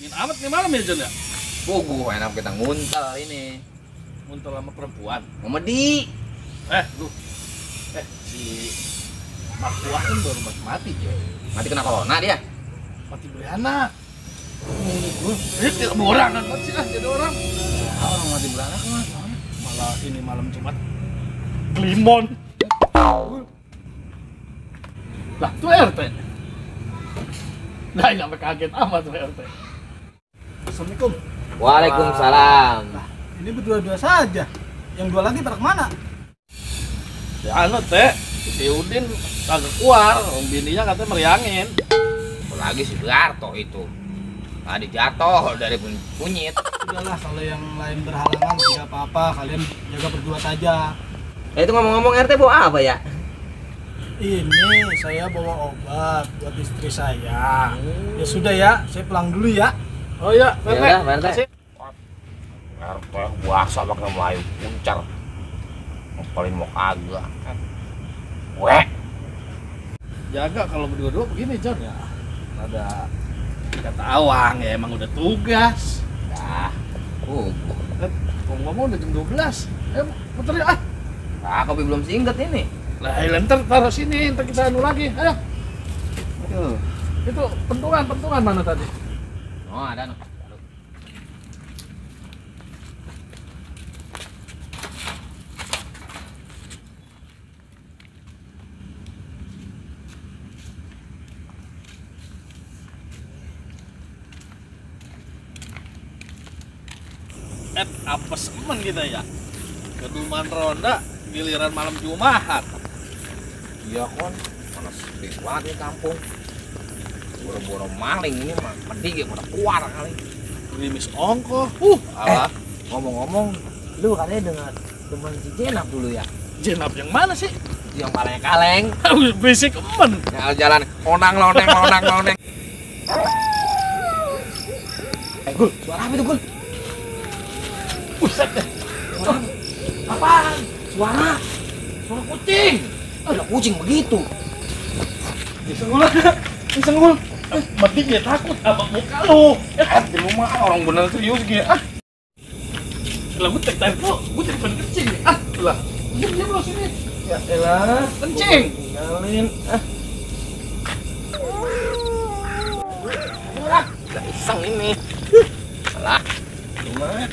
Dingin amat nih malam ya, Jon ya? Enak kita nguntel ini. Nguntel sama perempuan. Memedi. Si Mak Kuah kan baru mati ya. Mati kena corona dia. Mati beranak. Ini kemorangan banget sih jadi orang. Orang mati beranak mah. Malah ini malam Jumat Klimon. Lah tuh RT. Nah ini sampai kaget amat tuh RT. Assalamualaikum. Waalaikumsalam. Nah, ini berdua-dua saja. Yang dua lagi pada kemana? Ya anu teh, si Udin kagak keluar, bininya katanya meriangin. Apalagi si Garto itu. Tadi jatuh dari kunyit. Udahlah, kalau yang lain berhalangan tidak apa-apa, kalian jaga berdua saja. Itu ngomong-ngomong RT bawa apa ya? Ini saya bawa obat buat istri saya. Ya sudah ya, saya pulang dulu ya. Oh iya, Pak RT. Yaudah, Pak RT. Makasih. RT puasa pakai Melayu puncar. Paling mau kagak. Weh. Jaga kalau berdua-dua begini Jon ya. Ada kata awang ya emang udah tugas. Dah. Ngomong-ngomong udah jam 12. Puter ya. Kopi belum singkat ini. Lah, ntar taruh sini, ntar kita anu lagi. Ayo. Aduh. Itu pentungan mana tadi? Oh, ada no. Apa semen kita ya? Keduman ronda, giliran malam Jumat. Iya kon, mana sepi banget nih kampung. Boro-boro maling ini mah, mending ya pada keluar kali. Gerimis ongko. Alah, ngomong-ngomong, lu katanya dengan teman si Jenap dulu ya? Jenap yang mana sih? Yang palanya kaleng. Berisik emen. Jalan loneng. Gul, suara apa itu Gul? Buset deh. Apaan? Suara kucing. Ada kucing begitu. Disenggol. Mending ya takut sama muka lu. Di rumah orang bener serius gini. Lah gue tek gue jadi pengen kencing nih. Lah. Diam lu sini. Ya elah, Kencing. tinggalin. Udah iseng ini. Salah. Gimana?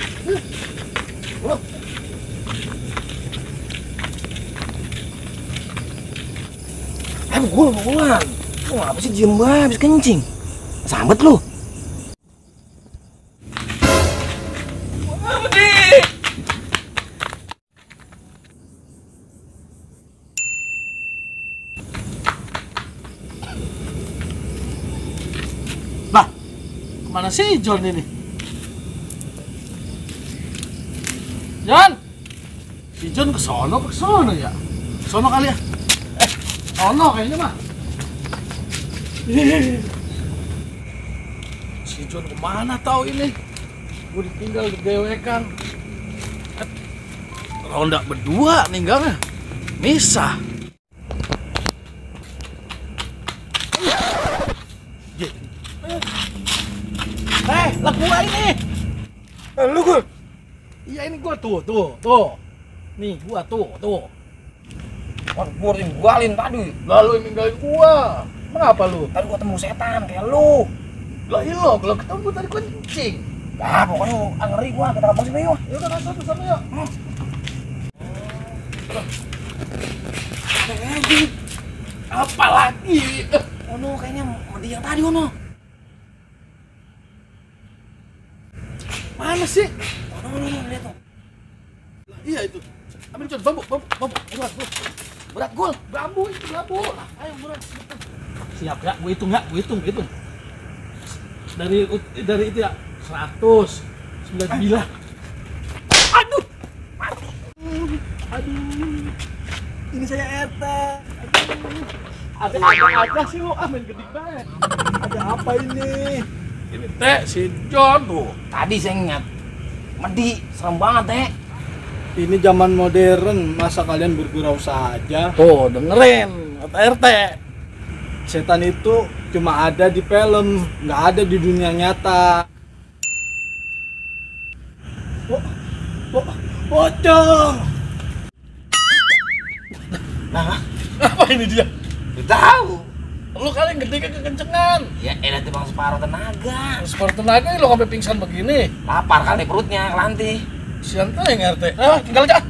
Gua pulang. Lu ngapa sih diem banget habis kencing? Sambet lu. Lah. Kemana sih Jon ini? Jon. Si Jon ke sono ya? Sono kali ya? Sono kayaknya mah. Si Jon kemana tahu ini? Gue ditinggal di dewekan. Ronda berdua ninggalnya. Misah. Lah gua ini. Lu Gul. Iya ini gua tuh. Nih gua tuh. Wah, gua ninggalin tadi. Lalu yang ninggalin gua. Kenapa lu? Tadi gua temu setan kayak lu. Lah iya lo, kalau ketemu gua tadi kencing. Nah, pokoknya ngeri gua, kita lapor sini yuk. Ya udah sana yuk. Apa lagi? Ono kayaknya mandi yang tadi ono. Mana sih? Ono lihat tuh. Lah, iya itu. Ambil Jon, bambu. Berat gol, bambu. Ayo berat. Siap ya, gue hitung. Dari itu ya, 199. Aduh, mati. Aduh. Ini saya RT. Ada apa sih lu? Main gede banget. Ada apa ini? Ini teh si Jon tuh. Tadi saya ingat. Mandi, serem banget, Teh. Ini zaman modern, masa kalian bergurau saja? Tuh, dengerin kata RT. Setan itu cuma ada di film, nggak ada di dunia nyata. Pocong. Nah, Apa ini dia? tahu. Lu kali yang gede kekencengan. Ya elah tuh bang separuh tenaga. Seperti tenaga lo sampai pingsan begini. Lapar kali perutnya, kelanti. Sian tuh yang RT. Ah, tinggal aja.